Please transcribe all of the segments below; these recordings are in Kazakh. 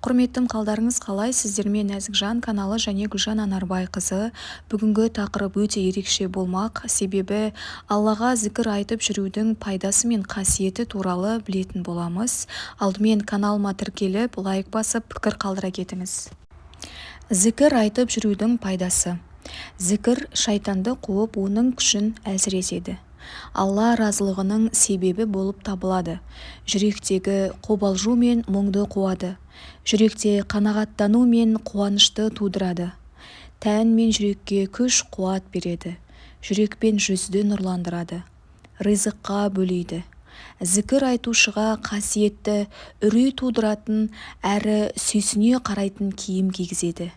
Құрметтім, қалдарыңыз қалай? Сіздермен Нәзік жан каналы және Гүлжан Анарбайқызы. Бүгінгі тақырып өте ерекше болмақ, себебі Аллаға зікір айтып жүрудің пайдасы мен қасиеті туралы білетін боламыз. Алдымен каналыма тіркеліп, лайк басып, пікір қалдыра кетіңіз. Зікір айтып жүрудің пайдасы. Зікір шайтанды қуып, оның күшін әлсіретеді. Алла разылығының себебі болып табылады. Жүректегі қобалжу мен мұңды қуады. Жүректе қанағаттану мен қуанышты тудырады. Тән мен жүрекке күш-қуат береді. Жүрек пен жүзді нұрландырады. Ризыққа бөлейді. Зікір айтушыға қасиетті үрей тудыратын әрі сүйсіне қарайтын киім кигізеді.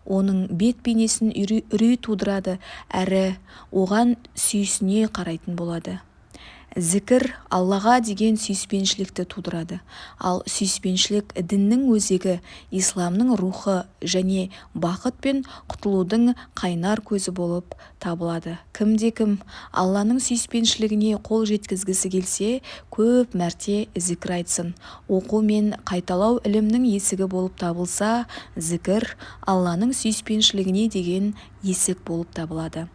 Оның бет бейнесін үрей тудырады әрі оған сүйсіне қарайтын болады. Зікір Аллаға деген сүйіспеншілікті тудырады. Ал сүйіспеншілік діннің өзегі, исламның рухы және бақыт пен құтылудың қайнар көзі болып табылады. Кімде-кім Алланың сүйіспеншілігіне қол жеткізгісі келсе, көп мәрте зікір айтсын. Оқу мен қайталау ілімнің есігі болып табылса, зікір Алланың сүйіспеншілігіне деген есік болып табылады.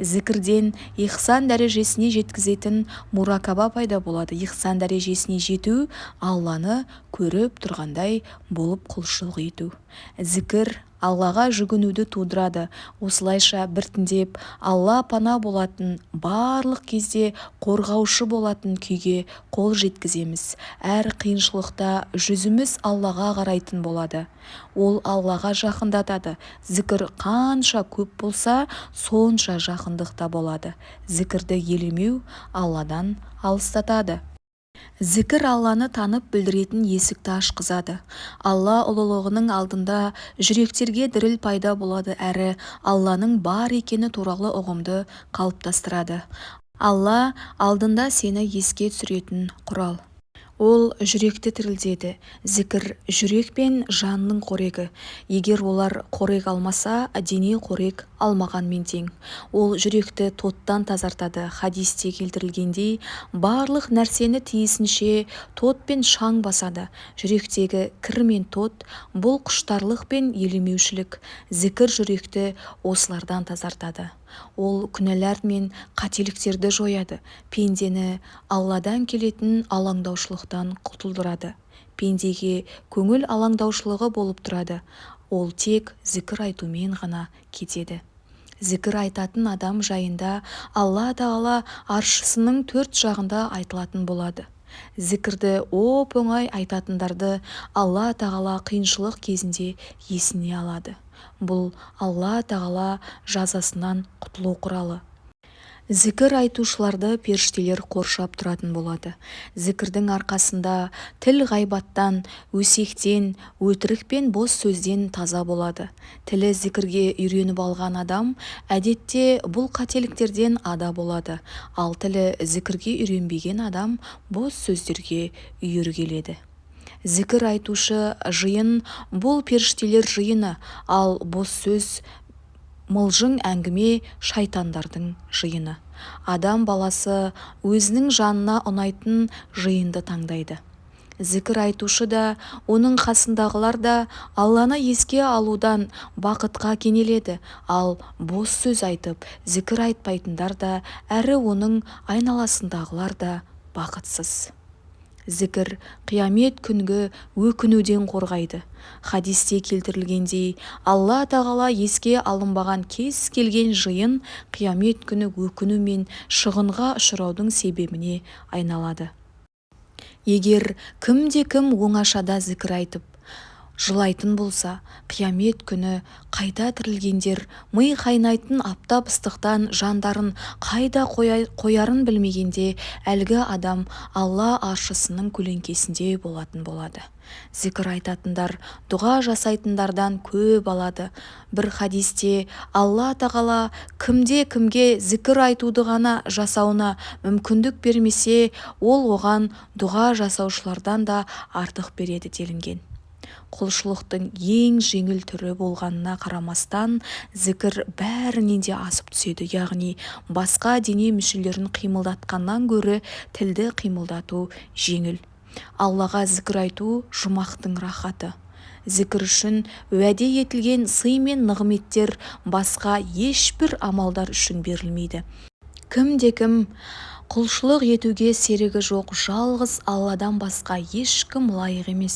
Зікірден ихсан дәрежесіне жеткізетін муракаба пайда болады. Ихсан дәрежесіне жету Алланы көріп тұрғандай болып құлшылық ету. Зікір Аллаға жүгінуді тудырады. Осылайша біртіндеп Алла пана болатын, барлық кезде қорғаушы болатын күйге қол жеткіземіз. Әр қиыншылықта жүзіміз Аллаға қарайтын болады. Ол Аллаға жақындатады. Зікір қанша көп болса, сонша жақындық та болады. Зікірді елемеу Алладан алыстатады. Зікір Алланы танып білдіретін есікті ашқызады. Алла ұлылығының алдында жүректерге діріл пайда болады әрі Алланың бар екені туралы ұғымды қалыптастырады. Алла алдында сені еске түсіретін құрал. Ол жүректі тірілтеді. Зікір жүрек пен жанның қорегі. Егер олар қорек алмаса, дене қорек алмағанмен тең. Ол жүректі тоттан тазартады. Хадисте келтірілгендей, барлық нәрсені тиісінше тот пен шаң басады. Жүректегі кір мен тот бұл құштарлық пен елемеушілік. Зікір жүректі осылардан тазартады. Ол күнәлар мен қателіктерді жояды, пендені Алладан келетін алаңдаушылықтан құтылдырады. Пендеге көңіл алаңдаушылығы болып тұрады. Ол тек зікір айтумен ғана кетеді. Зікір айтатын адам жайында Алла Тағала аршысының төрт жағында айтылатын болады. Зікірді оп-оңай айтатындарды Алла Тағала қиыншылық кезінде есіне алады. Бұл Алла Тағала жазасынан құтылу құралы. Зікір айтушыларды періштелер қоршап тұратын болады. Зікірдің арқасында тіл ғайбаттан, өсектен, өтірік пен бос сөзден таза болады. Тілі зікірге үйреніп алған адам әдетте бұл қателіктерден ада болады. Ал тілі зікірге үйренбеген адам бос сөздерге үйір келеді. Зікір айтушы жиын бұл періштелер жиыны, ал бос сөз, мылжың әңгіме шайтандардың жиыны. Адам баласы өзінің жанына ұнайтын жиынды таңдайды. Зікір айтушы да, оның қасындағылар да Алланы еске алудан бақытқа кенеледі, ал бос сөз айтып, зікір айтпайтындар да әрі оның айналасындағылар да бақытсыз. Зікір қиямет күнгі өкінуден қорғайды. Хадисте келтірілгендей, Алла Тағала еске алынбаған кез келген жиын қиямет күні өкіну мен шығынға ұшыраудың себебіне айналады. Егер кімде-кім оңашада зікір айтып, жылайтын болса, қиямет күні қайта тірілгендер ми қайнайтын аптап ыстықтан жандарын қайда қоярын білмегенде, әлгі адам Алла аршысының көлеңкесінде болатын болады. Зікір айтатындар дұға жасайтындардан көп алады. Бір хадисте Алла Тағала кімде-кімге зікір айтуды ғана жасауына мүмкіндік бермесе, ол оған дұға жасаушылардан да артық береді делінген. Құлшылықтың ең жеңіл түрі болғанына қарамастан, зікір бәрінен де асып түседі, яғни басқа дене мүшелерін қимылдатқаннан гөрі тілді қимылдату жеңіл. Аллаға зікір айту жұмақтың рахаты. Зікір үшін уәде етілген сый мен нығметтер басқа ешбір амалдар үшін берілмейді. Кімде-кім құлшылық етуге серігі жоқ жалғыз Алладан басқа ешкім лайық емес.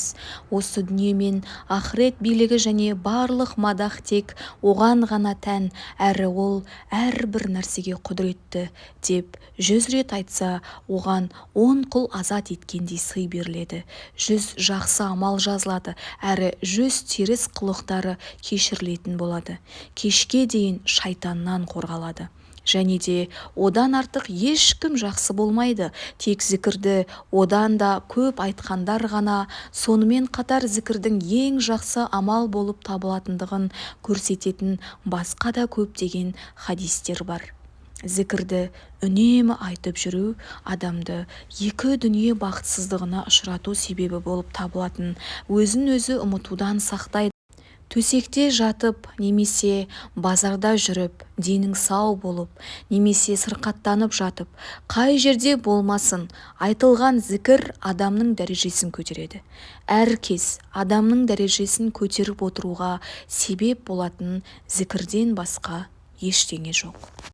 Осы дүние мен ақырет билігі және барлық мадақ тек оған ғана тән әрі ол әрбір нәрсеге құдіретті, деп 100 рет айтса, оған 10 құл азат еткендей сый беріледі, 100 жақсы амал жазылады әрі 100 теріс қылықтары кешірілетін болады, кешке дейін шайтаннан қорғалады. Және де одан артық ешкім жақсы болмайды, тек зікірді одан да көп айтқандар ғана. Сонымен қатар зікірдің ең жақсы амал болып табылатындығын көрсететін басқа да көптеген хадистер бар. Зікірді үнемі айтып жүру адамды екі дүние бақытсыздығына ұшырату себебі болып табылатын өзін-өзі ұмытудан сақтайды. Төсекте жатып немесе базарда жүріп, денің сау болып немесе сырқаттанып жатып, қай жерде болмасын айтылған зікір адамның дәрежесін көтереді. Әр кез адамның дәрежесін көтеріп отыруға себеп болатын зікірден басқа ештеңе жоқ.